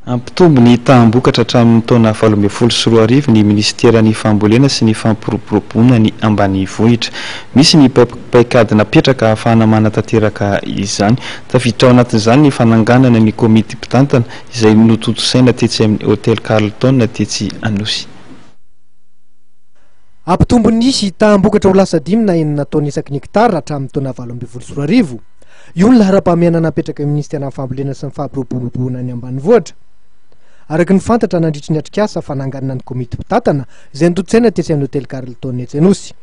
Hampitombo ny taham-bokatra hatramin'ny taona 2018 ny minisiteran'ny Fambolena sy ny Fampiroboroboana ny ambanivohitra. Misy ny paikady napetraka ahafahana manatanteraka izany. Tafiditra ao anatin'izany ny fananganana ny komity mpitantana izay notontosaina tetsy amin'ny Hotel Carlton tetsy Anosy. Hampitombo ny taham-bokatra ho lasa dimy na enina taona isaky ny hektara hatramin'ny taona 2018. Io ny laharam-pahamehana napetraky ny minisiteran'ny Fambolena sy ny Fampiroboroboana ny ambanivohitra. Araka ny fantatra nandritry ny atrikasa fananganana ny komity mpitantana izay notontosaina tetsy amin'ny Hotely Carlton etsy Anosy.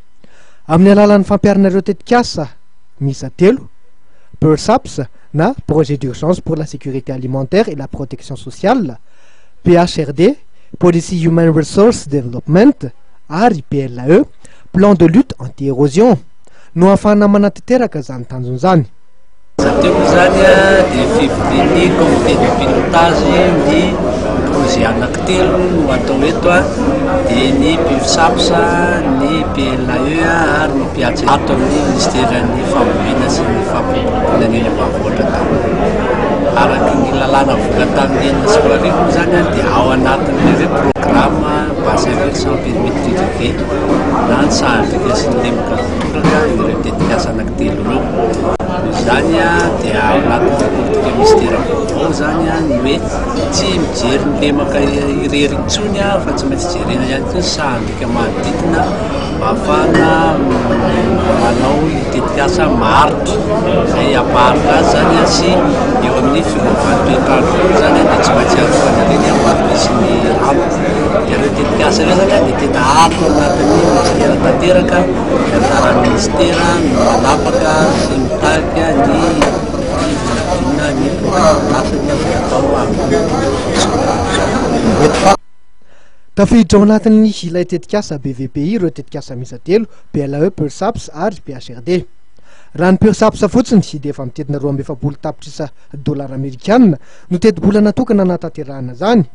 Amin'ny alalan'ny fampiharana ireo tetikasa miisa telo, PERSAPS na Projet d'urgence pour la sécurité alimentaire et la protection sociale, PHRD, Policy Human Resource Development, ary PLAE, Plan de lutte anti-érosion. no ahafahana manatanteraka izany tanjona izany. Teo moa izany dia fivorian'ny comité de pilotage ny projet anankitelo no atao eto dia ny PUFSAPS, ny PLAE ary ny PAC ato amin'ny minisiteran'ny fambolena sy ny fampiroboroboana ny eny ambanivohitra daholo. Araka ny lalàna vola tamin'ny 2006 moa izany dia ao anatin'ilay hoe programme bassin versant périmètre irrigué na ny sahan-driaka sy ny lemaka toraka ireo tetikasa anankitelo ireo. Noho izany dia ao anatin'ny politika minisitera vaovao izany ny hoe tsy mijery ny lemaka irery intsony fa tsy maintsy jerena ihany koa ny sahan-driaka manodidina mba hahafahana manao ny tetikasa maharitra izay hampaharitra azy izany sy eo amin'ny fiovaovan'ny toetr'andro koa izany dia tsy maintsy arovana ireny mba hampisy ny rano. Dia ireo tetikasa ireo izany dia tena ato anatin'ny minisitera tanteraka, ny anjaran'ny minisitera no manapaka sy mitarika ny vinavina ny programan'asany izay atao amin'ny Tafiditra ao anatin'ny ilay tetikasa BVPI ireo tetikasa miisa telo, PLAE, PERSAPS ary PHRD. Raha ny PERSAPS fotsiny dia efa mitentina 42 tapitrisa dolara amerikana no tetibola natokana hanatanterahana izany.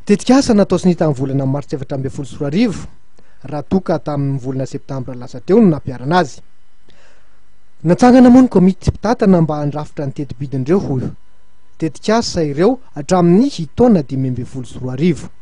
Tetikasa natao sonia tamin'ny volana martsa 2014, raha toa ka tamin'ny volana septambra lasa teo no nampiharana azy. Natsangana moa ny komity mpitantana mba handrafitra ny tetibidin'ireo tetikasa ireo hatramin'ny taona 2015.